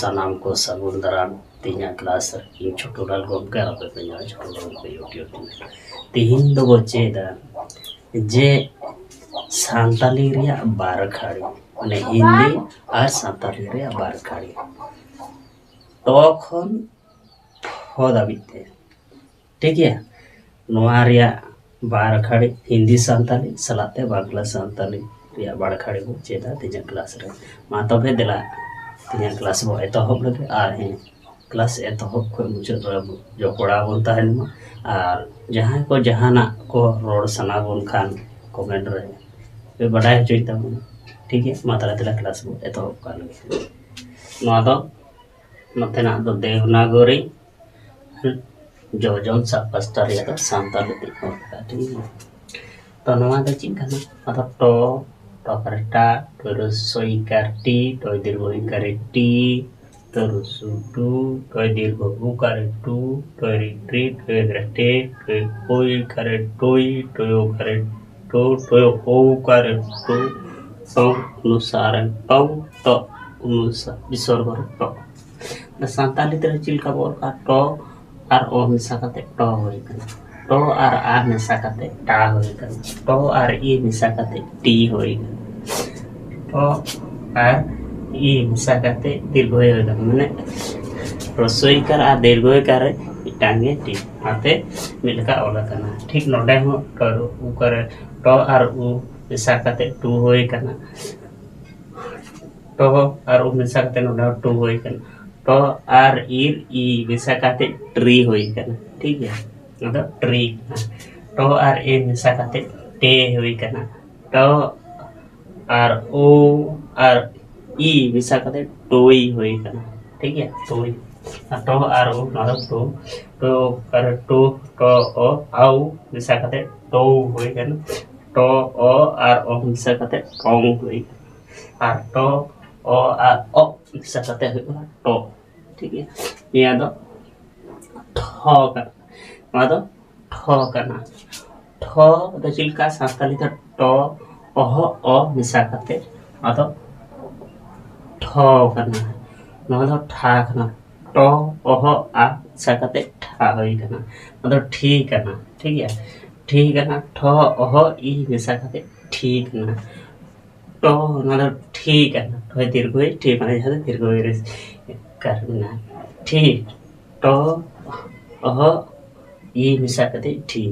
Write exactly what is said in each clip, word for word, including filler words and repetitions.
ᱥᱟᱱᱟᱢ ᱠᱚ ᱥᱟᱹᱜᱩᱱ ᱫᱟᱨᱟᱢ ᱛᱮᱦᱮᱧᱟᱜ ᱠᱞᱟᱥ ᱨᱮ᱾ ᱤᱧ ᱪᱷᱳᱴᱩ ᱞᱟᱞ ᱜᱚᱢᱠᱮ ᱟᱨ ᱟᱯᱮ ᱯᱮ ᱧᱮᱞᱟ ᱪᱷᱳᱴᱩ ᱞᱟᱞ ᱜᱚᱢᱠᱮ YouTube channel᱾ ᱛᱮᱦᱮᱧ ᱫᱚᱵᱚ ᱪᱮᱫᱟ ᱡᱮ ᱥᱟᱱᱛᱟᱞᱤ ᱨᱮᱭᱟᱜ ᱵᱟᱨ ᱠᱷᱟᱲᱤ, ᱢᱟᱱᱮ ᱦᱤᱱᱫᱤ ᱟᱨ ᱥᱟᱱᱛᱟᱞᱤ ᱨᱮᱭᱟᱜ ᱵᱟᱨ ᱠᱷᱟᱲᱤ, ᱴᱚ ᱠᱷᱚᱱ ᱯᱷᱚ ᱫᱷᱟᱹᱵᱤᱡ ᱛᱮ, ᱴᱷᱤᱠ ᱜᱮᱭᱟ᱾ ᱱᱚᱣᱟ ᱨᱮᱭᱟᱜ ᱵᱟᱨ ᱠᱷᱟᱲᱤ, ᱦᱤᱱᱫᱤ ᱥᱟᱱᱛᱟᱞᱤ ᱥᱟᱞᱟᱜ ᱛᱮ ᱵᱟᱝᱞᱟ ᱥᱟᱱᱛᱟᱞᱤ ᱨᱮᱭᱟᱜ ᱵᱟᱨ ᱠᱷᱟᱲᱤ ᱵᱚ ᱪᱮᱫᱟ ᱛᱮᱦᱮᱧᱟᱜ ᱠᱞᱟᱥ ᱨᱮ᱾ ᱢᱟ ᱛᱚᱵᱮ ᱫᱮᱞᱟ, ᱛᱮᱦᱮᱧᱟᱜ ᱠᱞᱟᱥ ᱵᱚ ᱮᱛᱚᱦᱚᱵ ᱞᱮᱜᱮ᱾ ᱟᱨ ᱦᱮᱸ, ᱠᱞᱟᱥ ᱮᱛᱚᱦᱚᱵ ᱠᱷᱚᱱ ᱢᱩᱪᱟᱹᱫ ᱨᱮ ᱵᱚ ᱡᱚᱯᱲᱟᱣ ᱵᱚᱱ ᱛᱟᱦᱮᱱ ᱢᱟ᱾ ᱟᱨ ᱡᱟᱦᱟᱸᱭ ᱠᱚ ᱡᱟᱦᱟᱱᱟᱜ ᱠᱚ ᱨᱚᱲ ᱥᱟᱱᱟ ᱵᱚᱱ ᱠᱷᱟᱱ, ᱠᱚᱢᱮᱱᱴ ᱨᱮ ᱯᱮ ᱵᱟᱰᱟᱭ ᱦᱚᱪᱚᱭ ᱛᱟᱵᱚᱱᱟ, ᱴᱷᱤᱠ ᱜᱮᱭᱟ᱾ ᱢᱟ ᱛᱟᱦᱞᱮ ᱫᱮᱞᱟ, ᱠᱞᱟᱥ ᱵᱚ ᱮᱛᱚᱦᱚᱵ ᱠᱟᱜ ᱞᱮᱜᱮ᱾ ᱱᱚᱣᱟ ᱫᱚ ᱱᱚᱛᱮᱱᱟᱜ ᱫᱚ ᱫᱮᱵᱽᱱᱟᱜᱚᱨᱤ ᱡᱚᱡᱚᱢ ᱥᱟᱵ ᱯᱟᱥᱴᱟ ᱨᱮᱭᱟᱜ ᱫᱚ ᱥᱟᱱᱛᱟᱲᱤ ᱛᱮ ᱚᱞ ᱠᱟᱜᱼᱟ, ᱴᱷᱤᱠ ᱜᱮᱭᱟ᱾ ᱛᱚ ᱱᱚᱣᱟ ᱫᱚ ᱪᱮᱫ ᱠᱟᱱᱟ? ᱟᱫᱚ ᱴᱚ, ᱴᱚ ᱠᱟᱨᱮ ᱴᱟ, ᱴᱚ ᱨᱮ ᱥᱚᱭ ᱠᱟᱨ ᱴᱤ, ᱴᱚᱭ ᱫᱤᱨᱜᱷᱚᱭ ᱠᱟᱨᱮ ᱴᱤ, ᱛᱚ ᱨᱩᱥᱩ ᱴᱩ, ᱴᱚᱭ ᱫᱤᱨᱜᱷᱚ ᱩ ᱠᱟᱨᱮ ᱴᱩ, ᱴᱚᱭ ᱨᱤ ᱴᱨᱤ, ᱴᱚᱭ ᱜᱨᱮ ᱴᱮ, ᱴᱚᱭ ᱳᱭ ᱠᱟᱨᱮ ᱴᱚᱭ, ᱴᱚᱭᱚ ᱠᱟᱨᱮ ᱴᱚ, ᱴᱚᱭᱚ ᱳ ᱠᱟᱨᱮ ᱴᱚ, ᱴᱚ ᱚᱱᱩᱥᱟᱨᱮ ᱴᱚᱝ, ᱴᱚ ᱚᱱᱩᱥᱟᱨ ᱵᱤᱥᱚᱨᱜᱚ ᱨᱮ ᱴᱚ᱾ ᱥᱟᱱᱛᱟᱞᱤ ᱛᱮ ᱪᱮᱫ ᱞᱮᱠᱟ ᱵᱚ ᱚᱞ ᱠᱟᱜᱼᱟ? ᱴᱚ ᱟᱨ ᱚ ᱢᱮᱥᱟ ᱠᱟᱛᱮ ᱴᱚ ᱦᱩᱭ ᱠᱟᱱᱟ, ᱴᱚ ᱟᱨ ᱟ ᱢᱮᱥᱟ ᱠᱟᱛᱮ ᱴᱟ ᱦᱩᱭ ᱠᱟᱱᱟ, ᱴᱚ ᱟᱨ ᱤ ᱢᱮᱥᱟ ᱠᱟᱛᱮ ᱴᱤ ᱦᱩᱭ ᱠᱟᱱᱟ, ᱴᱚ ᱟᱨ ᱤ ᱢᱮᱥᱟ ᱠᱟᱛᱮ ᱫᱤᱨᱜᱷᱚᱭ ᱦᱩᱭ ᱠᱟᱱᱟ᱾ ᱢᱟᱱᱮ ᱨᱚᱥᱚᱭ ᱠᱟᱨ ᱟᱨ ᱫᱤᱨᱜᱷᱚᱭ ᱠᱟᱨ ᱨᱮ ᱢᱤᱫᱴᱟᱝ ᱜᱮ ᱴᱤ, ᱚᱱᱟᱛᱮ ᱢᱤᱫ ᱞᱮᱠᱟ ᱚᱞ ᱟᱠᱟᱱᱟ᱾ ᱴᱷᱤᱠ ᱱᱚᱰᱮ ᱦᱚᱸ ᱴᱚ ᱨᱩ ᱩ ᱠᱟᱨᱮ ᱴᱚ ᱟᱨ ᱩ ᱢᱮᱥᱟ ᱠᱟᱛᱮ ᱴᱩ ᱦᱩᱭ ᱠᱟᱱᱟ, ᱴᱚ ᱟᱨ ᱩ ᱢᱮᱥᱟ ᱠᱟᱛᱮ ᱱᱚᱰᱮ ᱦᱚᱸ ᱴᱩ ᱦᱩᱭ ᱠᱟᱱᱟ, ᱴᱚ ᱟᱨ ᱤᱨ ᱤ ᱢᱮᱥᱟ ᱠᱟᱛᱮ ᱴᱨᱤ ᱦᱩᱭ ᱠᱟᱱᱟ, ᱴᱷᱤᱠ ᱜᱮᱭᱟ᱾ ᱱᱚᱣᱟ ᱫᱚ ᱴᱨᱤ ᱠᱟᱱᱟ᱾ ᱴᱚ ᱟᱨ ᱮ ᱢᱮᱥᱟ ᱠᱟᱛᱮ ᱴᱮ ᱦᱩᱭ ᱠᱟᱱᱟ, ᱴᱚ ᱟᱨ ᱳ ᱟᱨ ᱤ ᱢᱮᱥᱟ ᱠᱟᱛᱮ ᱴᱳᱭ ᱦᱩᱭ ᱠᱟᱱᱟ, ᱴᱷᱤᱠ ᱜᱮᱭᱟ᱾ ᱴᱳᱭ, ᱟᱨ ᱴᱚ ᱟᱨ ᱳ, ᱱᱚᱣᱟ ᱫᱚ ᱴᱳ, ᱴᱳ ᱟᱨ ᱴᱳ, ᱴᱚ ᱚ ᱟᱣ ᱢᱮᱥᱟ ᱠᱟᱛᱮ ᱴᱳᱣ ᱦᱩᱭ ᱠᱟᱱᱟ, ᱴᱚ ᱚ ᱟᱨ ᱚ ᱢᱮᱥᱟ ᱠᱟᱛᱮ ᱴᱚᱝ ᱦᱩᱭ ᱠᱟᱱᱟ, ᱟᱨ ᱴᱚ ᱚ ᱟᱨ ᱚ ᱢᱮᱥᱟ ᱠᱟᱛᱮ ᱦᱩᱭᱩᱜ ᱠᱟᱱᱟ ᱴᱚ, ᱴᱷᱤᱠ ᱜᱮᱭᱟ᱾ ᱱᱤᱭᱟᱹ ᱫᱚ ᱴᱷᱚ ᱠᱟᱱᱟ, ᱱᱚᱣᱟ ᱫᱚ ᱴᱷᱚ ᱠᱟᱱᱟ᱾ ᱴᱷᱚ ᱫᱚ ᱪᱮᱫ ᱞᱮᱠᱟ? ᱥᱟᱱᱛᱟᱞᱤ ᱛᱮ ᱴᱚ, ᱚᱦᱚ, ᱚ ᱢᱮᱥᱟ ᱠᱟᱛᱮ ᱟᱫᱚ ᱴᱷᱚ ᱠᱟᱱᱟ᱾ ᱱᱚᱣᱟ ᱫᱚ ᱴᱷᱟ ᱠᱟᱱᱟ᱾ ᱴᱚ ᱚᱦᱚ ᱟ ᱢᱮᱥᱟ ᱠᱟᱛᱮ ᱴᱷᱟ ᱦᱩᱭ ᱠᱟᱱᱟ᱾ ᱱᱚᱣᱟ ᱫᱚ ᱴᱷᱤ ᱠᱟᱱᱟ, ᱴᱷᱤᱠ ᱜᱮᱭᱟ? ᱴᱷᱤ ᱠᱟᱱᱟ᱾ ᱴᱷᱚ ᱚᱦᱚ ᱤ ᱢᱮᱥᱟ ᱠᱟᱛᱮ ᱴᱷᱤ ᱠᱟᱱᱟ᱾ ᱴᱚ, ᱱᱚᱣᱟ ᱫᱚ ᱴᱷᱤ ᱠᱟᱱᱟ᱾ ᱴᱷᱚᱭ ᱫᱤᱨᱜᱷᱚᱭ ᱴᱷᱤ, ᱢᱟᱱᱮ ᱡᱟᱦᱟᱸ ᱫᱚ ᱫᱤᱨᱜᱷᱚᱭ ᱨᱮ ᱠᱟᱨ ᱢᱮᱱᱟᱜᱼᱟ᱾ ᱴᱷᱤ, ᱴᱚ ᱚᱦᱚ ᱤ ᱢᱮᱥᱟ ᱠᱟᱛᱮ ᱴᱷᱤ᱾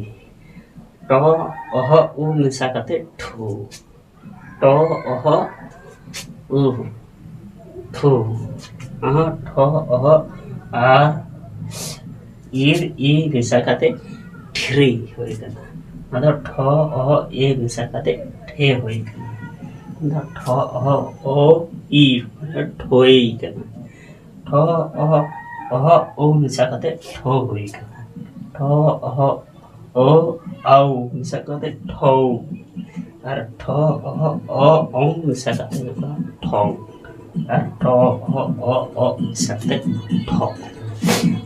ᱴᱚ ᱚᱦᱚ ᱩ ᱢᱮᱥᱟ ᱠᱟᱛᱮ ᱴᱷᱩ᱾ ᱴᱚ ᱚᱦᱚ ᱩ ᱴᱷᱩ᱾ ᱚᱦᱚ ᱴᱷᱚ ᱚᱦᱚ ᱟ ᱤᱨ ᱤ ᱢᱮᱥᱟ ᱠᱟᱛᱮ ᱴᱷᱨᱤ ᱦᱩᱭ ᱠᱟᱱᱟ᱾ ᱟᱫᱚ ᱴᱷᱚ ᱚᱦᱚ ᱮ ᱢᱮᱥᱟ ᱠᱟᱛᱮ ᱴᱷᱮ ᱦᱩᱭ ᱠᱟᱱᱟ᱾ ᱟᱫᱚ ᱴᱷᱚ ᱚᱦᱚ ᱚ ᱤ ᱢᱟᱱᱮ ᱴᱷᱚᱭ ᱠᱟᱱᱟ᱾ ᱴᱷᱚ ᱚᱦᱚ ᱚᱦᱚ ᱩ ᱢᱮᱥᱟ ᱠᱟᱛᱮ ᱴᱷᱚ ᱦᱩᱭ ᱠᱟᱱᱟ᱾ ᱴᱷᱚ ᱚᱦᱚ ᱚ ᱟᱣ ᱢᱮᱥᱟ ᱠᱟᱛᱮ ᱴᱷᱚᱣ᱾ ᱟᱨ ᱴᱷᱚ ᱚᱦᱚ ᱚ ᱚᱝ ᱢᱮᱥᱟ ᱠᱟᱛᱮ ᱦᱩᱭᱩᱜ ᱠᱟᱱᱟ ᱴᱷᱚᱝ᱾ ᱟᱨ ᱴᱷᱚ ᱚᱦᱚ ᱚ ᱚ ᱢᱮᱥᱟ ᱠᱟᱛᱮ ᱴᱷᱚ᱾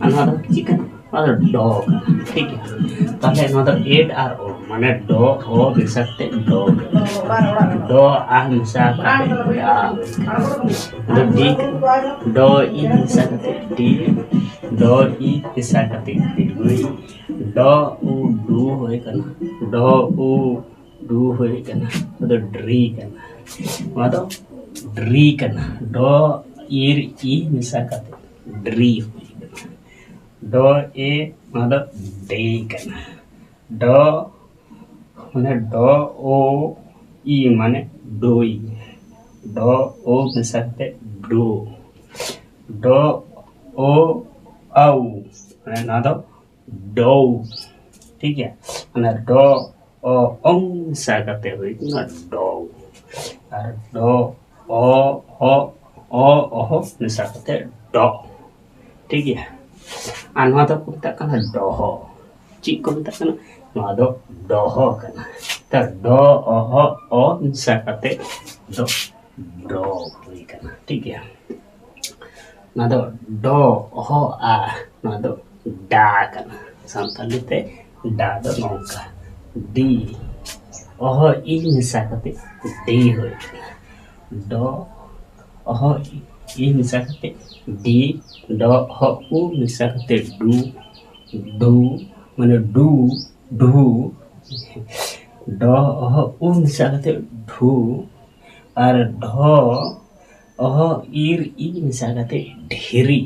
ᱟᱨ ᱱᱚᱣᱟ ᱫᱚ ᱪᱮᱫ ᱠᱟᱱᱟ? ᱱᱚᱣᱟ ᱫᱚ ᱰᱚ ᱠᱟᱱᱟ, ᱴᱷᱤᱠ ᱜᱮᱭᱟ? ᱛᱟᱦᱞᱮ ᱱᱚᱣᱟ ᱫᱚ ᱮᱰ ᱟᱨ ᱚ, ᱢᱟᱱᱮ ᱰᱚ ᱚ ᱢᱮᱥᱟ ᱠᱟᱛᱮ ᱰᱚ ᱠᱟᱱᱟ᱾ ᱰᱚ ᱟ ᱢᱮᱥᱟ ᱠᱟᱛᱮ ᱰᱟ᱾ ᱟᱫᱚ ᱰᱤ ᱠᱟᱱᱟ᱾ ᱰᱚ ᱤ ᱢᱮᱥᱟ ᱠᱟᱛᱮ ᱰᱤ, ᱰᱚ ᱤ ᱢᱮᱥᱟ ᱠᱟᱛᱮ ᱰᱤ᱾ ᱰᱚ ᱩ ᱰᱩ ᱦᱩᱭ ᱠᱟᱱᱟ᱾ ᱰᱚ ᱩ ᱰᱩ ᱦᱩᱭ ᱠᱟᱱᱟ᱾ ᱱᱚᱣᱟ ᱫᱚ ᱰᱨᱤ ᱠᱟᱱᱟ᱾ ᱱᱚᱣᱟ ᱫᱚ ᱰᱨᱤ ᱠᱟᱱᱟ᱾ ᱰᱚ ᱤᱨ ᱤ ᱢᱮᱥᱟ ᱠᱟᱛᱮ ᱰᱨᱤ ᱦᱩᱭ ᱠᱟᱱᱟ᱾ ᱰᱚ ᱮ, ᱱᱚᱣᱟ ᱫᱚ ᱰᱮ ᱠᱟᱱᱟ᱾ ᱰᱚ, ᱢᱟᱱᱮ ᱰᱚ ᱳ ᱤ ᱢᱟᱱᱮ ᱰᱳᱭ᱾ ᱰᱚ ᱳ ᱢᱮᱥᱟ ᱠᱟᱛᱮ ᱰᱳ᱾ ᱰᱚ ᱳ ᱟᱣ, ᱢᱟᱱᱮ ᱱᱚᱣᱟ ᱫᱚ ᱰᱚᱣ᱾ ᱴᱷᱤᱠ ᱜᱮᱭᱟ? ᱢᱟᱱᱮ ᱰᱚ ᱚ ᱚᱝ ᱢᱮᱥᱟ ᱠᱟᱛᱮ ᱦᱩᱭ ᱠᱟᱱᱟ ᱰᱚᱣ᱾ ᱟᱨ ᱰᱚ ᱚ ᱚ ᱚ ᱚᱦᱚ ᱢᱮᱥᱟ ᱠᱟᱛᱮ ᱰᱚ᱾ ᱴᱷᱤᱠ ᱜᱮᱭᱟ? ᱟᱨ ᱱᱚᱣᱟ ᱫᱚ ᱠᱚ ᱢᱮᱛᱟᱜ ᱠᱟᱱᱟ ᱰᱚᱦᱚ᱾ ᱪᱮᱫ ᱠᱚ ᱢᱮᱛᱟᱜ ᱠᱟᱱᱟ? ᱱᱚᱣᱟ ᱫᱚ ᱰᱚᱦᱚ ᱠᱟᱱᱟ᱾ ᱛᱚ ᱰᱚ ᱚᱦᱚ ᱚ ᱢᱮᱥᱟ ᱠᱟᱛᱮ ᱫᱚ ᱰᱚ ᱦᱩᱭ ᱠᱟᱱᱟ᱾ ᱴᱷᱤᱠ ᱜᱮᱭᱟ? ᱱᱚᱣᱟ ᱫᱚ ᱰᱚ ᱚᱦᱚ ᱟ, ᱱᱚᱣᱟ ᱫᱚ ᱰᱟ ᱠᱟᱱᱟ᱾ ᱥᱟᱱᱛᱟᱲᱤ ᱛᱮ ᱰᱟ ᱫᱚ ᱱᱚᱝᱠᱟ, ᱰᱤ ᱚᱦᱚ ᱤ ᱢᱮᱥᱟ ᱠᱟᱛᱮ ᱰᱤ ᱦᱩᱭ ᱠᱟᱱᱟ᱾ ᱰᱚ ᱚᱦᱚ ᱤ ᱤ ᱢᱮᱥᱟ ᱠᱟᱛᱮ ᱰᱤ, ᱰᱚ ᱚᱦᱚ ᱩ ᱢᱮᱥᱟ ᱠᱟᱛᱮ ᱰᱩ, ᱰᱩ, ᱢᱟᱱᱮ ᱰᱩ, ᱰᱷᱩ, ᱰᱚ ᱚᱦᱚ ᱩ ᱢᱮᱥᱟ ᱠᱟᱛᱮ ᱰᱷᱩ, ᱟᱨ ᱰᱷᱚ ᱚᱦᱚ ᱤᱨ ᱤ ᱢᱮᱥᱟ ᱠᱟᱛᱮ ᱰᱷᱤᱨᱤ,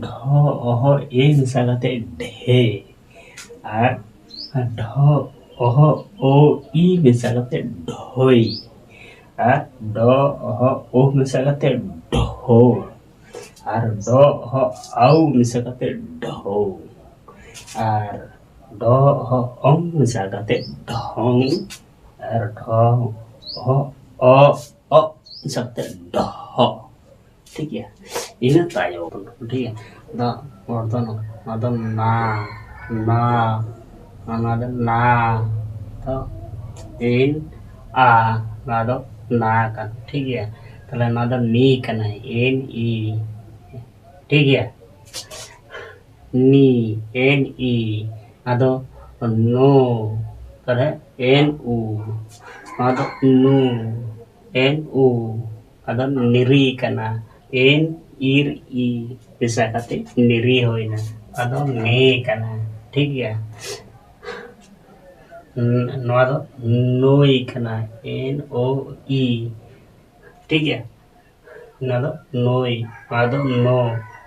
ᱰᱷᱚ ᱚᱦᱚ ᱮ ᱢᱮᱥᱟ ᱠᱟᱛᱮ ᱰᱷᱮ, ᱟᱨ ᱰᱷᱚ ᱚᱦᱚ ᱳ ᱤ ᱢᱮᱥᱟ ᱠᱟᱛᱮ ᱰᱷᱚᱭ, ᱟᱨ ᱰᱚ ᱚᱦᱚ ᱳ ᱢᱮᱥᱟ ᱠᱟᱛᱮ ᱰᱷᱚ, ᱟᱨ ᱰᱚ ᱚᱦᱚ ᱟᱣ ᱢᱮᱥᱟ ᱠᱟᱛᱮ ᱰᱷᱚᱣ, ᱟᱨ ᱰᱚ ᱚᱦᱚ ᱚᱝ ᱢᱮᱥᱟ ᱠᱟᱛᱮ ᱰᱷᱚᱝ, ᱟᱨ ᱰᱷᱚ ᱚᱦᱚ ᱚ ᱚ ᱢᱮᱥᱟ ᱠᱟᱛᱮ ᱰᱷᱚ᱾ ᱴᱷᱤᱠ ᱜᱮᱭᱟ, ᱤᱱᱟᱹ ᱛᱟᱭᱚᱢ, ᱴᱷᱤᱠ ᱜᱮᱭᱟ, ᱫᱚ ᱨᱚᱲ ᱫᱚ ᱱᱚᱣᱟ ᱫᱚ ᱱᱟ, ᱱᱟ, ᱱᱚᱣᱟ ᱫᱚ ᱱᱟ, ᱛᱚ ᱤᱱ ᱟ, ᱱᱚᱣᱟ ᱫᱚ ᱱᱟ ᱠᱟᱱᱟ, ᱴᱷᱤᱠ ᱜᱮᱭᱟ᱾ ᱛᱟᱦᱞᱮ ᱱᱚᱣᱟ ᱫᱚ ᱱᱤ ᱠᱟᱱᱟ, ᱮᱱ ᱤ, ᱴᱷᱤᱠ ᱜᱮᱭᱟ᱾ ᱱᱤ, ᱮᱱ ᱤ, ᱟᱫᱚ ᱱᱳ, ᱛᱟᱦᱞᱮ ᱮᱱ ᱩ, ᱱᱚᱣᱟ ᱫᱚ ᱱᱩ, ᱮᱱ ᱩ, ᱟᱫᱚ ᱱᱤᱨᱤ ᱠᱟᱱᱟ, ᱮᱱ ᱤᱨ ᱤ ᱢᱮᱥᱟ ᱠᱟᱛᱮ ᱱᱤᱨᱤ ᱦᱩᱭᱱᱟ, ᱟᱫᱚ ᱱᱮ ᱠᱟᱱᱟ, ᱴᱷᱤᱠ ᱜᱮᱭᱟ᱾ ᱱᱚᱣᱟ ᱫᱚ ᱱᱩᱭ ᱠᱟᱱᱟ, ᱮᱱ ᱳ ᱤ, ᱴᱷᱤᱠ ᱜᱮᱭᱟ᱾ ᱚᱱᱟ ᱫᱚ ᱱᱩᱭ, ᱚᱱᱟ ᱫᱚ ᱱᱳ,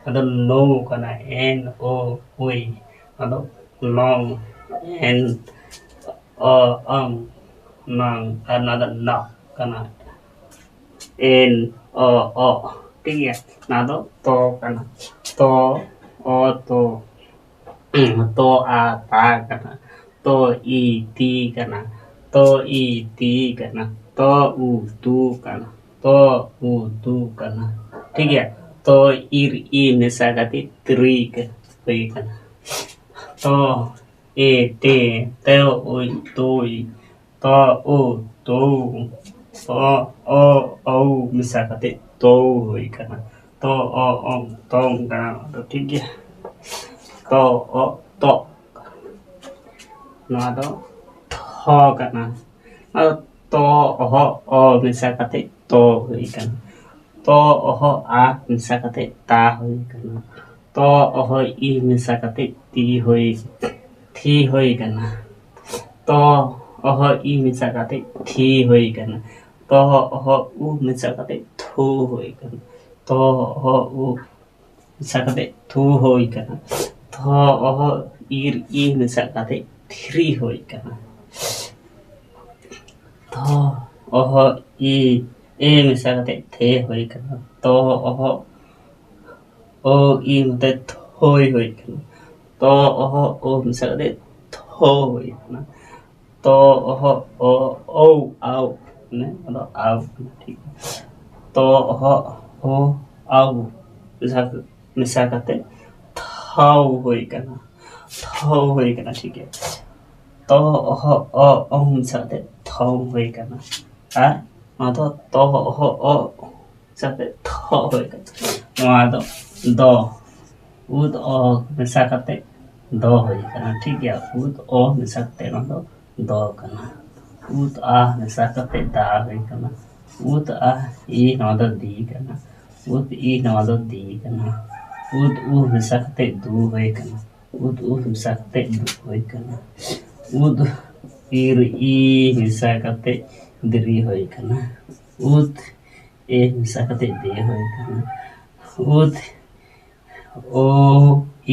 ᱚᱱᱟ ᱫᱚ ᱱᱳ ᱠᱟᱱᱟ, ᱮᱱ ᱳ ᱩᱭ, ᱚᱱᱟ ᱫᱚ ᱱᱚᱝ, ᱮᱱ ᱚ ᱚᱝ, ᱱᱚᱝ, ᱟᱨ ᱱᱚᱣᱟ ᱫᱚ ᱱᱚ ᱠᱟᱱᱟ, ᱮᱱ ᱚ ᱚ, ᱴᱷᱤᱠ ᱜᱮᱭᱟ᱾ ᱱᱚᱣᱟ ᱫᱚ ᱛᱚ ᱠᱟᱱᱟ, ᱛᱚ ᱚ ᱛᱚ, ᱛᱚ ᱟ ᱛᱟ ᱠᱟᱱᱟ, ᱛᱚ ᱤ ᱛᱤ ᱠᱟᱱᱟ, ᱛᱚ ᱤ ᱛᱤ ᱠᱟᱱᱟ, ᱛᱚ ᱩ ᱛᱩ ᱠᱟᱱᱟ, ᱛᱚ ᱩ ᱛᱩ ᱠᱟᱱᱟ᱾ ᱴᱷᱤᱠ ᱜᱮᱭᱟ, ᱛᱚ ᱤᱨ ᱤ ᱢᱮᱥᱟ ᱠᱟᱛᱮ ᱛᱨᱤ ᱦᱩᱭ ᱠᱟᱱᱟ᱾ ᱛᱚ ᱮ ᱛᱮ, ᱛᱮ ᱳᱭ ᱛᱳᱭ, ᱛᱚ ᱳ ᱛᱳ, ᱛᱚ ᱚ ᱳ ᱢᱮᱥᱟ ᱠᱟᱛᱮ ᱛᱳ ᱦᱩᱭ ᱠᱟᱱᱟ᱾ ᱛᱚ ᱚ ᱚᱝ ᱛᱚᱝ ᱠᱟᱱᱟ, ᱱᱚᱣᱟ ᱫᱚ ᱴᱷᱤᱠ ᱜᱮᱭᱟ᱾ ᱛᱚ ᱚ ᱛᱚ, ᱱᱚᱣᱟ ᱫᱚ ᱛᱷᱚ ᱠᱟᱱᱟ᱾ ᱟᱫᱚ ᱛᱚ ᱚᱦᱚ ᱚ ᱢᱮᱥᱟ ᱠᱟᱛᱮ ᱛᱚ ᱦᱩᱭ ᱠᱟᱱᱟ᱾ ᱛᱚ ᱚᱦᱚ ᱟ ᱢᱮᱥᱟ ᱠᱟᱛᱮ ᱛᱟ ᱦᱩᱭ ᱠᱟᱱᱟ᱾ ᱛᱚ ᱚᱦᱚ ᱤ ᱢᱮᱥᱟ ᱠᱟᱛᱮ ᱛᱤ ᱦᱩᱭ, ᱛᱷᱤ ᱦᱩᱭ ᱠᱟᱱᱟ᱾ ᱛᱚ ᱚᱦᱚ ᱤ ᱢᱮᱥᱟ ᱠᱟᱛᱮ ᱛᱷᱤ ᱦᱩᱭ ᱠᱟᱱᱟ᱾ ᱛᱚ ᱚᱦᱚ ᱩ ᱢᱮᱥᱟ ᱠᱟᱛᱮ ᱛᱷᱩ ᱦᱩᱭ ᱠᱟᱱᱟ᱾ ᱛᱚ ᱚᱦᱚ ᱩ ᱢᱮᱥᱟ ᱠᱟᱛᱮ ᱛᱷᱩ ᱦᱩᱭ ᱠᱟᱱᱟ᱾ ᱛᱷᱚ ᱚᱦᱚ ᱤᱨ ᱤ ᱢᱮᱥᱟ ᱠᱟᱛᱮ ᱛᱷᱤᱨᱤ ᱦᱩᱭ ᱠᱟᱱᱟ᱾ ᱛᱷᱚ ᱚᱦᱚ ᱤ ᱮ ᱢᱮᱥᱟ ᱠᱟᱛᱮ ᱛᱷᱮ ᱦᱩᱭ ᱠᱟᱱᱟ᱾ ᱛᱚ ᱚᱦᱚ ᱚ ᱤ ᱢᱮᱥᱟ ᱛᱷᱳᱭ ᱦᱩᱭ ᱠᱟᱱᱟ᱾ ᱛᱚ ᱚᱦᱚ ᱚ ᱢᱮᱥᱟ ᱠᱟᱛᱮ ᱛᱷᱚ ᱦᱩᱭ ᱠᱟᱱᱟ᱾ ᱛᱚ ᱚᱦᱚ ᱚ ᱚᱣ ᱟᱣ, ᱢᱟᱱᱮ ᱚᱱᱟ ᱫᱚ ᱟᱣ ᱠᱟᱱᱟ, ᱴᱷᱤᱠ ᱜᱮᱭᱟ᱾ ᱛᱚ ᱚᱦᱚ ᱚ ᱟᱣ ᱢᱮᱥᱟ, ᱢᱮᱥᱟ ᱠᱟᱛᱮ ᱛᱷᱟᱣ ᱦᱩᱭ ᱠᱟᱱᱟ᱾ ᱛᱷᱟᱣ ᱦᱩᱭ ᱠᱟᱱᱟ, ᱴᱷᱤᱠ ᱜᱮᱭᱟ᱾ ᱛᱚ ᱚᱦᱚ ᱚ ᱚᱝ ᱢᱮᱥᱟ ᱠᱟᱛᱮ ᱛᱷᱚᱝ ᱦᱩᱭ ᱠᱟᱱᱟ᱾ ᱟᱨ ᱱᱚᱣᱟ ᱫᱚ ᱛᱚ ᱚᱦᱚ ᱚ ᱢᱮᱥᱟ ᱠᱟᱛᱮ ᱛᱷᱚ ᱦᱩᱭ ᱠᱟᱱᱟ᱾ ᱱᱚᱣᱟ ᱫᱚ ᱫᱚ, ᱩᱫ ᱚ ᱢᱮᱥᱟ ᱠᱟᱛᱮ ᱫᱚ ᱦᱩᱭ ᱠᱟᱱᱟ, ᱴᱷᱤᱠ ᱜᱮᱭᱟ᱾ ᱩᱫ ᱚ ᱢᱮᱥᱟ ᱠᱟᱛᱮ ᱱᱚᱣᱟ ᱫᱚ ᱫᱚ ᱠᱟᱱᱟ᱾ ᱩᱫ ᱟ ᱢᱮᱥᱟ ᱠᱟᱛᱮ ᱫᱟ ᱦᱩᱭ ᱠᱟᱱᱟ᱾ ᱩᱫ ᱟ ᱤ ᱱᱚᱣᱟ ᱫᱚ ᱫᱤ ᱠᱟᱱᱟ᱾ ᱩᱫ ᱤ ᱱᱚᱣᱟ ᱫᱚ ᱫᱤ ᱠᱟᱱᱟ᱾ ᱩᱫ ᱩ ᱢᱮᱥᱟ ᱠᱟᱛᱮ ᱫᱩ ᱦᱩᱭ ᱠᱟᱱᱟ᱾ ᱩᱫ ᱩ ᱢᱮᱥᱟ ᱠᱟᱛᱮ ᱫᱩ ᱦᱩᱭ ᱠᱟᱱᱟ᱾ ᱩᱫ ᱤᱨ ᱤ ᱢᱮᱥᱟ ᱠᱟᱛᱮ ᱫᱨᱤ ᱦᱩᱭ ᱠᱟᱱᱟ᱾ ᱩᱫ ᱮ ᱢᱮᱥᱟ ᱠᱟᱛᱮ ᱫᱮ ᱦᱩᱭ ᱠᱟᱱᱟ᱾ ᱩᱫ ᱚ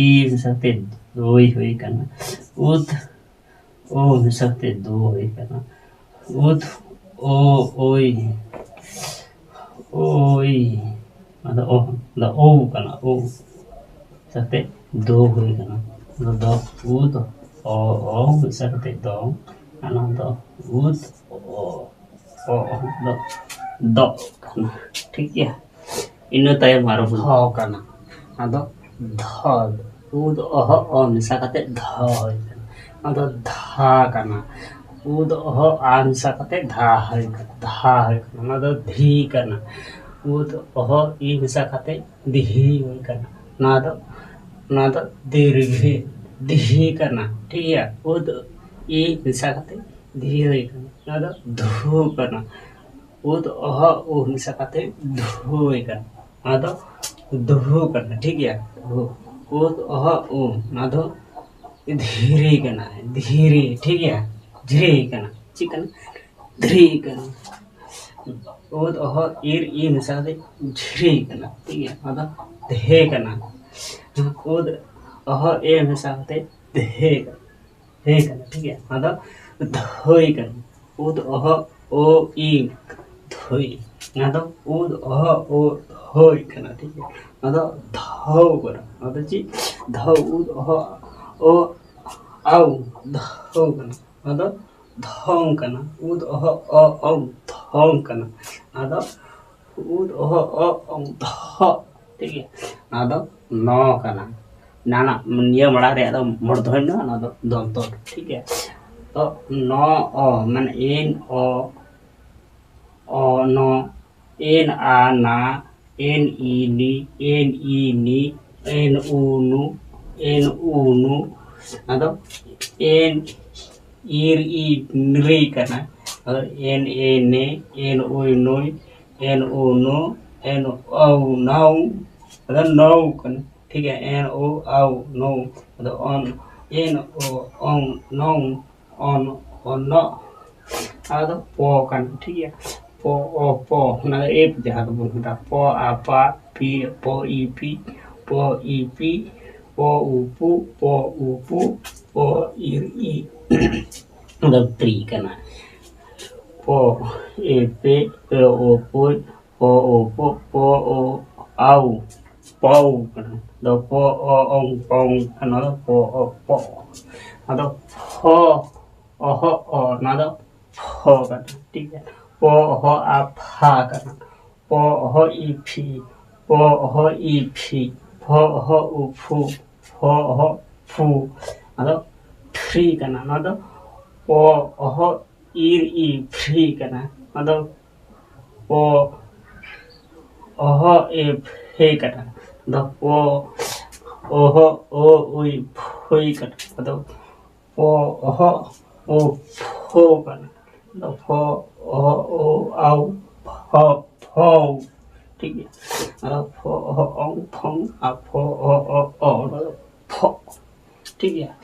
ᱤ ᱢᱮᱥᱟ ᱠᱟᱛᱮ ᱫᱳᱭ ᱦᱩᱭ ᱠᱟᱱᱟ᱾ ᱩᱫ ᱚ ᱢᱮᱥᱟ ᱠᱟᱛᱮ ᱫᱳ ᱦᱩᱭ ᱠᱟᱱᱟ᱾ ᱩᱫ ᱚ ᱳᱭ ᱳᱭ, ᱟᱫᱚ ᱚ, ᱫᱚ ᱳ ᱠᱟᱱᱟ, ᱳ ᱢᱮᱥᱟ ᱠᱟᱛᱮ ᱫᱳ ᱦᱩᱭ ᱠᱟᱱᱟ᱾ ᱟᱫᱚ ᱫᱚ, ᱩᱫ ᱚ ᱚ ᱢᱮᱥᱟ ᱠᱟᱛᱮ ᱫᱚ, ᱚᱱᱟ ᱫᱚ ᱩᱫ ᱚ ᱚ ᱫᱚ ᱫᱚᱜ ᱠᱟᱱᱟ, ᱴᱷᱤᱠ ᱜᱮᱭᱟ᱾ ᱤᱱᱟᱹ ᱛᱟᱭᱚᱢ ᱟᱨᱚ ᱫᱷᱚ ᱠᱟᱱᱟ, ᱟᱫᱚ ᱫᱷᱚ, ᱩᱫ ᱚᱦᱚ ᱚ ᱢᱮᱥᱟ ᱠᱟᱛᱮ ᱫᱷᱚ ᱦᱩᱭ ᱠᱟᱱᱟ, ᱟᱫᱚ ᱫᱷᱟ ᱠᱟᱱᱟ᱾ ᱩᱫ ᱚᱦᱚ ᱟ ᱢᱮᱥᱟ ᱠᱟᱛᱮ ᱫᱷᱟ ᱦᱩᱭ ᱠᱟᱱᱟ, ᱫᱷᱟ ᱦᱩᱭ ᱠᱟᱱᱟ, ᱚᱱᱟ ᱫᱚ ᱫᱷᱤ ᱠᱟᱱᱟ᱾ ᱩᱫ ᱚᱦᱚ ᱤ ᱢᱮᱥᱟ ᱠᱟᱛᱮ ᱫᱷᱤ ᱦᱩᱭ ᱠᱟᱱᱟ, ᱱᱚᱣᱟ ᱫᱚ, ᱱᱚᱣᱟ ᱫᱚ ᱫᱤᱨᱜᱷᱤ, ᱫᱷᱤ ᱠᱟᱱᱟ, ᱴᱷᱤᱠ ᱜᱮᱭᱟ᱾ ᱩᱫ ᱤ ᱢᱮᱥᱟ ᱠᱟᱛᱮ ᱫᱷᱤ ᱦᱩᱭ ᱠᱟᱱᱟ, ᱱᱚᱣᱟ ᱫᱚ ᱫᱷᱩ ᱠᱟᱱᱟ᱾ ᱩᱫ ᱚᱦᱚ ᱩ ᱢᱮᱥᱟ ᱠᱟᱛᱮ ᱫᱷᱩᱭ ᱠᱟᱱᱟ᱾ ᱚᱱᱟ ᱫᱚ ᱫᱷᱩ ᱠᱟᱱᱟ, ᱴᱷᱤᱠ ᱜᱮᱭᱟ? ᱫᱷᱩ᱾ ᱩᱫ ᱚᱦᱚ ᱩ, ᱚᱱᱟ ᱫᱚ ᱫᱷᱤᱨᱤ ᱠᱟᱱᱟ, ᱫᱷᱤᱨᱤ, ᱴᱷᱤᱠ ᱜᱮᱭᱟ? ᱫᱷᱤᱨᱤ ᱠᱟᱱᱟ᱾ ᱪᱮᱫ ᱠᱟᱱᱟ? ᱫᱷᱤᱨᱤ ᱠᱟᱱᱟ᱾ ᱩᱫ ᱚᱦᱚ ᱤᱨ ᱤ ᱢᱮᱥᱟ ᱠᱟᱛᱮ ᱡᱷᱤᱨᱤ ᱠᱟᱱᱟ, ᱴᱷᱤᱠ ᱜᱮᱭᱟ? ᱚᱱᱟ ᱫᱚ ᱫᱷᱮ ᱠᱟᱱᱟ᱾ ᱩᱫ ᱚᱦᱚ ᱮ ᱢᱮᱥᱟ ᱠᱟᱛᱮ ᱫᱷᱮ ᱠᱟᱱᱟ, ᱫᱷᱮ ᱠᱟᱱᱟ, ᱴᱷᱤᱠ ᱜᱮᱭᱟ? ᱚᱱᱟ ᱫᱚ ᱫᱷᱟᱹᱭ ᱠᱟᱱᱟ᱾ ᱩᱫ ᱚᱦᱚ ᱳ ᱤ, ᱫᱷᱟᱹᱭ᱾ ᱚᱱᱟ ᱫᱚ ᱩᱫ ᱚᱦᱚ ᱳ ᱫᱷᱟᱹᱭ ᱠᱟᱱᱟ, ᱴᱷᱤᱠ ᱜᱮᱭᱟ? ᱚᱱᱟ ᱫᱚ ᱫᱷᱟᱹᱣ ᱠᱟᱱᱟ᱾ ᱚᱱᱟ ᱫᱚ ᱪᱮᱫ? ᱫᱷᱟᱹᱣ᱾ ᱩᱫ ᱚᱦᱚ ᱳ ᱟᱣ, ᱫᱷᱟᱹᱣ ᱠᱟᱱᱟ᱾ ᱚᱱᱟ ᱫᱚ ᱫᱷᱚᱝ ᱠᱟᱱᱟ᱾ ᱩᱫ ᱚᱦᱚ ᱚ ᱚᱝ, ᱫᱷᱚᱝ ᱠᱟᱱᱟ᱾ ᱚᱱᱟ ᱫᱚ ᱩᱫ ᱚᱦᱚ ᱚ ᱚᱝ, ᱫᱷᱚ, ᱴᱷᱤᱠ ᱜᱮᱭᱟ? ᱚᱱᱟ ᱫᱚ ᱱᱚ ᱠᱟᱱᱟ᱾ ᱱᱟᱱᱟ, ᱱᱤᱭᱟᱹ ᱢᱟᱲᱟᱝ ᱨᱮᱭᱟᱜ ᱫᱚ ᱢᱩᱨᱫᱷᱚᱱᱭᱚ, ᱚᱱᱟ ᱫᱚ ᱫᱚᱱᱛᱚ, ᱴᱷᱤᱠ ᱜᱮᱭᱟ? ᱛᱚ ᱱᱚ ᱚ ᱢᱟᱱᱮ ᱮᱱ ᱚ, ᱚ ᱱᱚ, ᱮᱱ ᱟ ᱱᱟ, ᱮᱱ ᱤ ᱱᱤ, ᱮᱱ ᱤ ᱱᱤ, ᱮᱱ ᱩ ᱱᱩ, ᱮᱱ ᱩ ᱱᱩ, ᱟᱫᱚ ᱮᱱ ᱤᱨ ᱤ ᱱᱨᱤ ᱠᱟᱱᱟ᱾ ᱟᱫᱚ ᱮᱱ ᱮ ᱱᱮ, ᱮᱱ ᱩᱭ ᱱᱩᱭ, ᱮᱱ ᱩ ᱱᱩ, ᱮᱱ ᱚᱣ ᱱᱟᱣ, ᱟᱫᱚ ᱱᱚᱣ ᱠᱟᱱᱟ, ᱴᱷᱤᱠ ᱜᱮᱭᱟ? ᱮᱱ ᱩ ᱟᱣ ᱱᱚᱣ, ᱟᱫᱚ ᱚᱱ, ᱮᱱ ᱚ ᱚᱝ ᱱᱚᱝ, ᱚᱱ, ᱚᱱᱚᱜ᱾ ᱟᱫᱚ ᱯᱚ ᱠᱟᱱᱟ, ᱴᱷᱤᱠ ᱜᱮᱭᱟ? ᱯᱚ, ᱚ, ᱯᱚ, ᱚᱱᱟ ᱫᱚ ᱮᱯ ᱡᱟᱦᱟᱸ ᱫᱚᱵᱚᱱ ᱢᱮᱛᱟᱜᱼᱟ, ᱯᱚ, ᱟ, ᱯᱟ, ᱯᱤ, ᱯᱚ, ᱤ, ᱯᱤ, ᱯᱚ, ᱤ, ᱯᱤ, ᱯᱚ, ᱩ, ᱯᱩ, ᱯᱚ, ᱤᱨ, ᱤ᱾ ᱚᱱᱟ ᱫᱚ ᱯᱨᱤ ᱠᱟᱱᱟ᱾ ᱯᱚ, ᱮ, ᱯᱮ, ᱯᱮ, ᱚ, ᱯᱳᱭ, ᱯᱚ, ᱚ, ᱯᱚ, ᱯᱚ, ᱚ, ᱟᱣ, ᱯᱚᱣ ᱠᱟᱱᱟ᱾ ᱫᱚ ᱯᱚ, ᱚ, ᱚᱝ, ᱯᱚᱝ, ᱚᱱᱟ ᱫᱚ ᱯᱚ, ᱚ, ᱯᱚ᱾ ᱟᱫᱚ ᱯᱷᱚ, ᱚᱦᱚ, ᱚ, ᱚᱱᱟ ᱫᱚ ᱯᱷᱚ ᱠᱟᱱᱟ, ᱴᱷᱤᱠ ᱜᱮᱭᱟ? ᱯᱚ, ᱚᱦᱚ, ᱟ, ᱯᱷᱟ ᱠᱟᱱᱟ᱾ ᱯᱚ, ᱚᱦᱚ, ᱤ, ᱯᱷᱤ᱾ ᱯᱚ, ᱚᱦᱚ, ᱤ, ᱯᱷᱤ᱾ ᱯᱷᱚ, ᱚᱦᱚ, ᱩ, ᱯᱷᱩ᱾ ᱯᱷᱚ, ᱚᱦᱚ, ᱯᱷᱩ᱾ ᱟᱫᱚ ᱯᱷᱨᱤ ᱠᱟᱱᱟ᱾ ᱚᱱᱟ ᱫᱚ ᱯᱚ, ᱚᱦᱚ, ᱤᱨ, ᱤ, ᱯᱷᱨᱤ ᱠᱟᱱᱟ᱾ ᱟᱫᱚ ᱯᱚ, ᱚᱦᱚ, ᱮ, ᱯᱷᱮ ᱠᱟᱱᱟ᱾ ᱟᱫᱚ ᱯᱚ, ᱚᱦᱚ, ᱳ, ᱩᱭ, ᱯᱷᱩᱭ ᱠᱟᱱᱟ᱾ ᱟᱫᱚ ᱯᱚ, ᱚᱦᱚ, ᱳ, ᱯᱷᱳ ᱠᱟᱱᱟ᱾ ᱫᱚ ᱯᱷᱚ, ᱚ, ᱳ, ᱟᱣ, ᱯᱷᱚ, ᱯᱷᱚ᱾ ᱴᱷᱤᱠ ᱜᱮᱭᱟ᱾ ᱟᱨ ᱯᱷᱚ, ᱚ, ᱚᱝ, ᱯᱷᱚᱝ, ᱟᱨ ᱯᱷᱚ, ᱚ, ᱚ, ᱚ, ᱚᱱᱟ ᱫᱚ ᱯᱷᱚ᱾ ᱴᱷᱤᱠ ᱜᱮᱭᱟ᱾